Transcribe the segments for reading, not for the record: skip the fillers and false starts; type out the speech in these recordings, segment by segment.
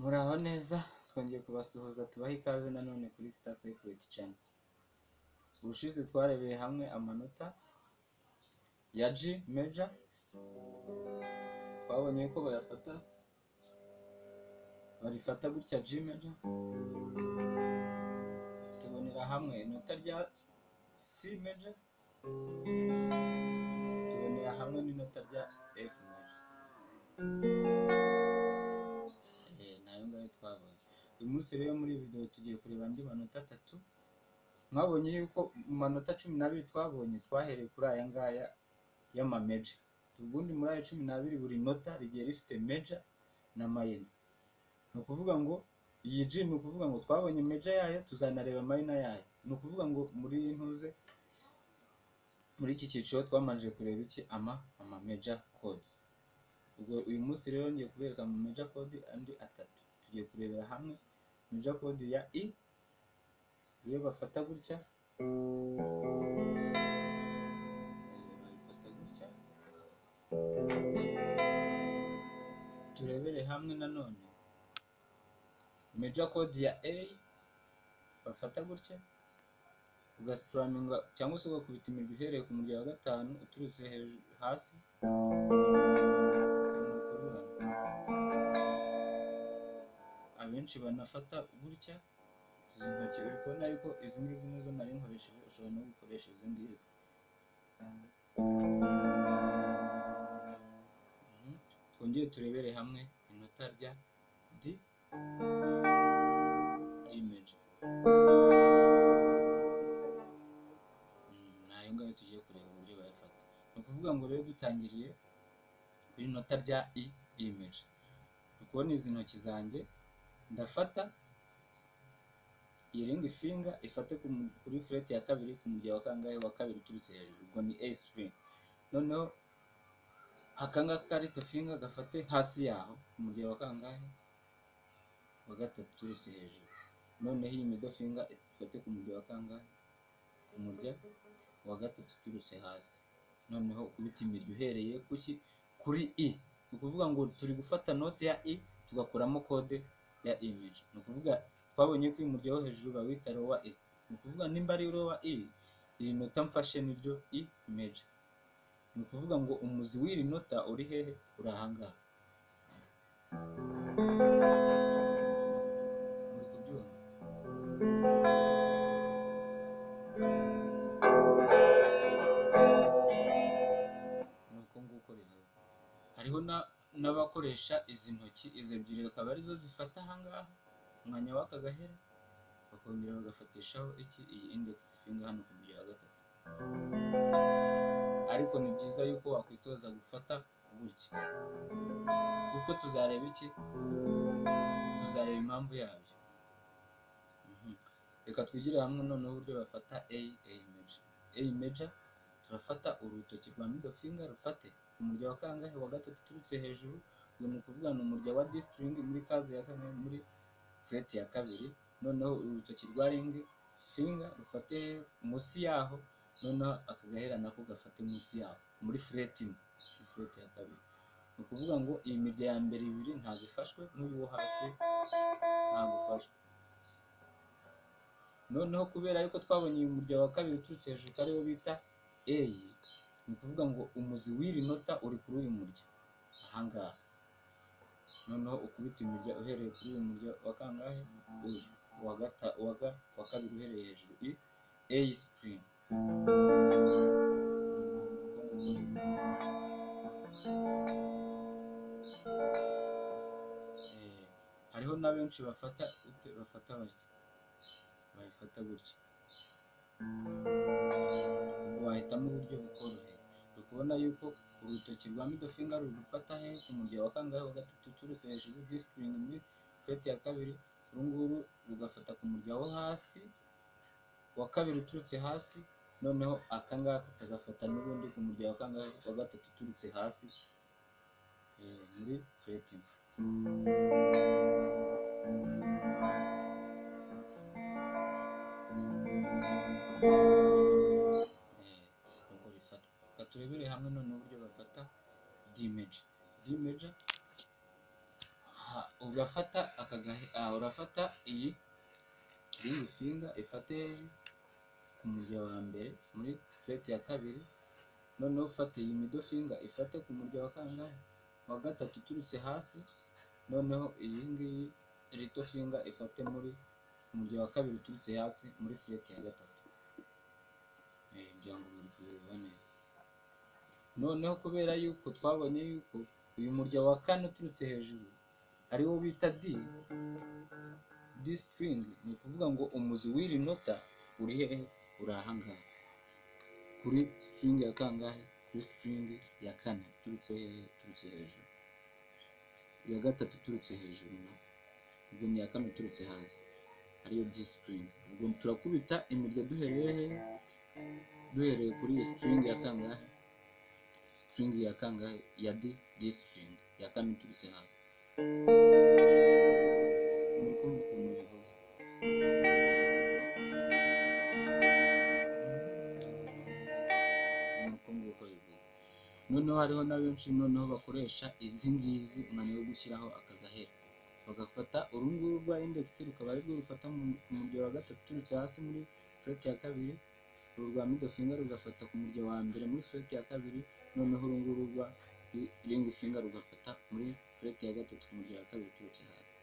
Muraho neza, twongeye kubasuhuza tubaha ikaze nanone kuri Guitar Secret Channel. Ubushize twarebeye hamwe amanota ya G major, twabonye ko bayafata, barifata gutya G major, tubonera hamwe inota rya C major, tubonera hamwe n'inota rya F major. Nayo ngayo twabonye. Uyu munsi rero muri iyi video tugiye kureba andi manota atatu. Mwabonye yuko mu manota 12 twabonye twahereye kuri aya ngaya y'ama major. Ubundi muri ayo 12 buri nota rigiye rifite major na minor. Ni ukuvuga ngo iyi G, ni ukuvuga ngo twabonye major yayo, tuzanareba minor yayo. Ni ukuvuga ngo muri ntuze muri iki cyiciro twamanje kureba iki ama major chords. Ubwo uyu munsi rero ngiye kubereka mu major chord andi atatu. Tugiye kurebera hamwe major chord ya E, iyo bafata gutya, bayifata gutya. Turebere hamwe nanone major chord ya A bafata gutya, ugastraminga cyangwa se ugakubita imirya uhereye ku murya wa gatanu uturutse hejuru hasi. Abenshi banafata gutya izi ntoki, uri kubona yuko izi ngizi nizo nari nkoresheje, ushobora no gukoresha izi ngizi. Twongere turebere hamwe inota rya D, D major. Nayo ngayo tugiye kureba uburyo bayafata. Ni ukuvuga ngo rero dutangiriye kuri inota rya E, E major. Uri kubona izi ntoki zanjye, ndafata iyi ring finger ifate kuri fret ya kabiri ku murya wa kangahe wa kabiri uturutse hejuru, ubwo ni A string. Noneho aka ngaka little finger gafate hasi yaho ku murya wa kangahe wa gatatu uturutse hejuru. Noneho iyi middle finger ifate ku murya wa kangahe, ku murya wa gatatu uturutse hasi. Noneho ukubita imirya uhereye kuki, kuri E. Ni ukuvuga ngo turi gufata note ya E tugakuramo kode ya E major. Ni ukuvuga twabonye ko uyu murya wo hejuru bawita lower E. Ni ukuvuga nimba ari lower E, iri nota mfashe niryo E major. Ni ukuvuga ngo umuzi w'iri nota uri hehe? Uri aha ngaha. Muri kubyumva? Ni uko nguko rivuga. Hariho n'abakoresha izi ntoki, izi ebyiri akaba arizo zifata aha ngaha umwanya w'aka gahera, bakongera bagafatishaho iki, iyi index finger hano ku murya wa gatatu. Ariko ni byiza yuko wakwitoza gufata gutya, kuko tuzareba iki, tuzareba impamvu yabyo. Reka twigire hamwe noneho uburyo bafata A, A major. A major turafata urutoki rwa middle finger rufate ku murya wa kangahe wa gatatu uturutse hejuru, ubwo ni ukuvuga ni umurya wa D string muri kaze ya kane muri fret ya kabiri. Noneho urutoki rwa ring finger rufate munsi yaho, noneho aka gahera nako gafate munsi yaho muri fret imwe, muri fret ya kabiri. Ni ukuvuga ngo iyi mirya ya mbere ibiri ntabwo ifashwe, n'uyu wo hasi ntabwo ufashwe. Noneho kubera yuko twabonye uyu murya wa kabiri uturutse hejuru ko ariwo bita A, ni ukuvuga ngo umuzi w'iri nota uri kuri uyu murya aha ngaha. Noneho ukubita imirya uhereye kuri uyu murya wa kangahe, uyu wa kabiri uhereye hejuru, I A string. Hariho na benshi bafata bafata batya, bayifata gutya. Wahitamo uburyo bukoroheye. Uri kubona yuko urutoki rwa middle finger ruri gufata he, ku murya wa kangahe wa gatatu uturutse hejuru, D string muri fret ya kabiri. Uru nguru rugafata ku murya wo hasi wa kabiri uturutse hasi, noneho aka ngaka kagafata n'ubundi ku murya wa kangahe wa gatatu uturutse hasi, muri fret imwe. Turebere hamwe noneho uburyo bafata D major. D major ugafata Urafata aka urafata iyi ring finger ifate ku murya wa mbere muri fret ya kabiri, noneho ufate iyi middle finger ifate ku murya wa kangahe? Wa gatatu uturutse hasi, noneho iyi ngiyi little finger ifate muri umurya wa kabiri uturutse hasi muri fret ya gatatu. Ngira ngo muri kubireba neza. Noneho kubera yuko twabonye yuko uyu murya wa kane uturutse hejuru ari wo bita D, D string, ni ukuvuga ngo umuzi w'iri nota uri hehe? Uri aha ngaha kuri string ya kangahe? Kuri string ya kane uturutse hehe? Uturutse hejuru. Ya gatatu uturutse hejuru na ubwo ni iya kane uturutse hasi, ariyo D string. Ubwo turakubita imirya duhereye hehe? Duhereye kuri iyi string ya kangahe? String ya kangahe? Ya D, D string ya kane uturutse hasi. Muri kumva ukuntu bivuga. Nuko nguko bivuga. Noneho hariho na benshi noneho bakoresha izi ngizi umwanya wo gushyiraho aka gahera, bagafata uru nguru rwa index rukaba arirwo rufata ku murya wa gatatu uturutse hasi muri fret ya kabiri, uru rwa middle finger rugafata ku murya wa mbere muri fret ya kabiri, noneho uru nguru rwa ring finger rugafata muri fret ya gatatu ku murya wa kabiri uturutse hasi.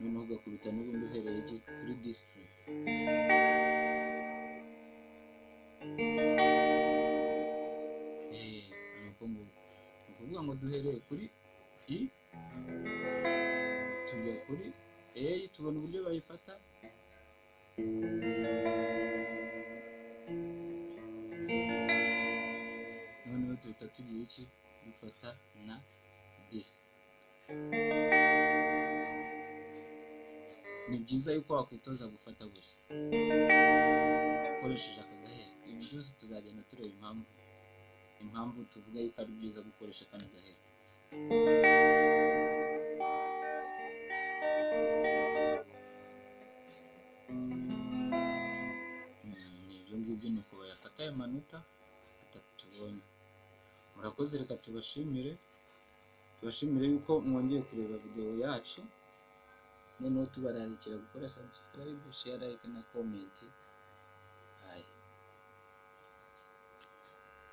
Noneho ugakubita n'ubundi uhereye iki? Kuri D string. Nuko nguko. Ni ukuvuga ngo duhereye kuri I tujya kuri A, tubona uburyo bayifata. Noneho duhita tugira iki? Dufata na D. Ni byiza yuko wakwitoza gufata gutya ukoresheje aka gahera. Ibi byose tuzagenda tureba impamvu tuvuga yuko ari byiza gukoresha kano gahera. Ibyo ngibyo ni uko bayafata ayo manota atatu tubonye. Murakoze, reka tubashimire yuko mwongeye kureba video yacu. Noneho tubararikira gukora subscribe, share, like na comment.